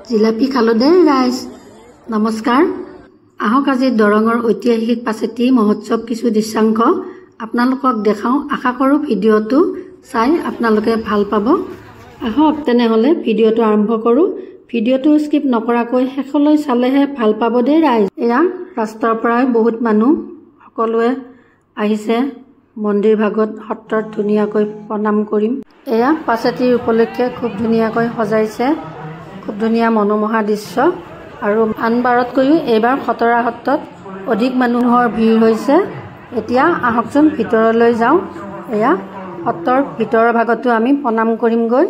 জিলাপি খালোঁ দেই ৰাইজ। নমস্কাৰ, আহক আজি দৰঙৰ ঐতিহাসিক পাচেতি মহোৎসৱ কিছু দৃশ্যাংশ আপোনালোকক দেখাওঁ। আশা কৰোঁ ভিডিঅ'টো চাই আপোনালোকে ভাল পাব। আহক তেনেহ'লে ভিডিঅ'টো আৰম্ভ কৰোঁ। ভিডিঅ'টো স্কিপ নকৰাকৈ শেষলৈ চালেহে ভাল পাব দেই ৰাইজ। এয়া ৰাস্তাৰ পৰাই বহুত মানুহ সকলোৱে আহিছে মন্দিৰ ভাগত, সত্ৰত ধুনীয়াকৈ প্ৰণাম কৰিম। এয়া পাচেতিৰ উপলক্ষে খুব ধুনীয়াকৈ সজাইছে, খুব ধুনীয়া মনোমোহা দৃশ্য। আৰু আনবাৰতকৈও এইবাৰ খতৰা সত্ৰত অধিক মানুহৰ ভিৰ হৈছে। এতিয়া আহকচোন ভিতৰলৈ যাওঁ। এয়া সত্ৰৰ ভিতৰৰ ভাগতো আমি প্ৰণাম কৰিমগৈ।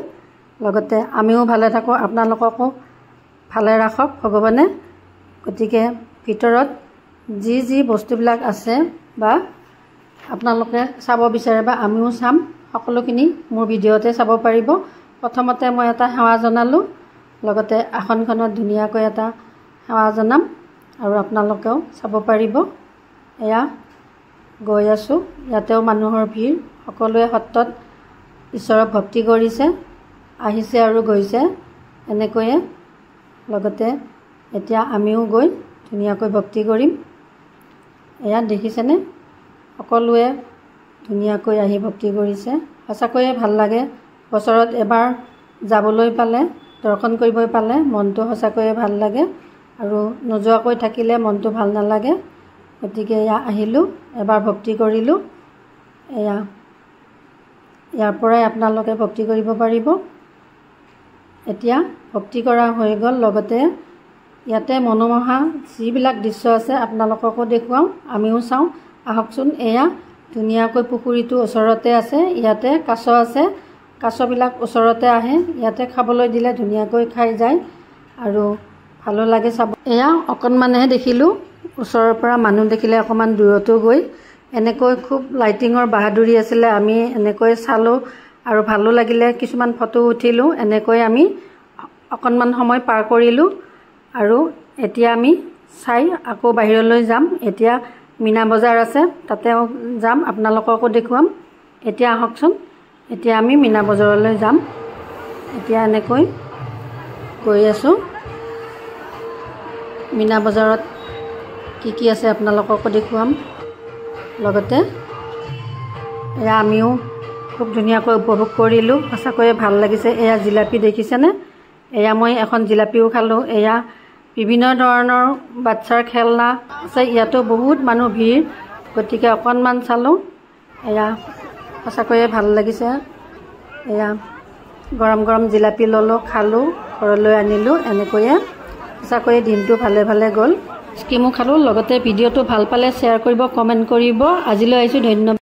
লগতে আমিও ভালে থাকোঁ, আপোনালোককো ভালে ৰাখক ভগৱানে। গতিকে ভিতৰত যি যি বস্তুবিলাক আছে বা আপোনালোকে চাব বিচাৰে বা আমিও চাম, সকলোখিনি মোৰ ভিডিঅ'তে চাব পাৰিব। প্ৰথমতে মই এটা সেৱা জনালোঁ, লগতে আসনখনত ধুনীয়াকৈ এটা সেৱা জনাম আৰু আপোনালোকেও চাব পাৰিব। এয়া গৈ আছোঁ, ইয়াতেও মানুহৰ ভিৰ, সকলোৱে সত্ৰত ঈশ্বৰক ভক্তি কৰিছে, আহিছে আৰু গৈছে এনেকৈয়ে। লগতে এতিয়া আমিও গৈ ধুনীয়াকৈ ভক্তি কৰিম। এয়া দেখিছেনে, সকলোৱে ধুনীয়াকৈ আহি ভক্তি কৰিছে। সঁচাকৈয়ে ভাল লাগে, বছৰত এবাৰ যাবলৈ পালে, দৰ্শন কৰিব পালে মনটো সঁচাকৈয়ে ভাল লাগে। আৰু নোযোৱাকৈ থাকিলে মনটো ভাল নালাগে। গতিকে এয়া আহিলোঁ, এবাৰ ভক্তি কৰিলোঁ। এয়া ইয়াৰ পৰাই আপোনালোকে ভক্তি কৰিব পাৰিব। এতিয়া ভক্তি কৰা হৈ গ'ল। লগতে ইয়াতে মনোমোহা যিবিলাক দৃশ্য আছে আপোনালোককো দেখুৱাওঁ, আমিও চাওঁ। আহকচোন, এয়া ধুনীয়াকৈ পুখুৰীটো ওচৰতে আছে, ইয়াতে কাছ আছে, কাছবিলাক ওচৰতে আহে, ইয়াতে খাবলৈ দিলে ধুনীয়াকৈ খাই যায় আৰু ভালো লাগে চাব। এয়া অকণমানহে দেখিলোঁ, ওচৰৰ পৰা মানুহ দেখিলে অকণমান দূৰতো গৈ এনেকৈ খুব লাইটিঙৰ বাহাদুৰি আছিলে, আমি এনেকৈ চালোঁ আৰু ভালো লাগিলে, কিছুমান ফটো উঠিলোঁ। এনেকৈ আমি অকণমান সময় পাৰ কৰিলোঁ আৰু এতিয়া আমি চাই আকৌ বাহিৰলৈ যাম। এতিয়া মীনা বজাৰ আছে, তাতেও যাম, আপোনালোককো দেখুৱাম। এতিয়া আহকচোন, এতিয়া আমি মীনা বজাৰলৈ যাম। এতিয়া এনেকৈ গৈ আছোঁ। মীনা বজাৰত কি কি আছে আপোনালোককো দেখুৱাম। লগতে এয়া আমিও খুব ধুনীয়াকৈ উপভোগ কৰিলোঁ, সঁচাকৈয়ে ভাল লাগিছে। এয়া জিলাপি দেখিছেনে, এয়া মই এখন জিলাপিও খালোঁ। এয়া বিভিন্ন ধৰণৰ বাচ্ছাৰ খেলনা আছে, ইয়াতো বহুত মানুহ ভিৰ, গতিকে অকণমান চালোঁ। এয়া সঁচাকৈয়ে ভাল লাগিছে। এয়া গৰম গৰম জিলাপি ল'লোঁ, খালোঁ, ঘৰলৈ আনিলোঁ। এনেকৈয়ে সঁচাকৈয়ে দিনটো ভালে ভালে গ'ল। আইচক্ৰীমো খালোঁ। লগতে ভিডিঅ'টো ভাল পালে শ্বেয়াৰ কৰিব, কমেণ্ট কৰিব। আজিলৈ আহিছোঁ, ধন্যবাদ।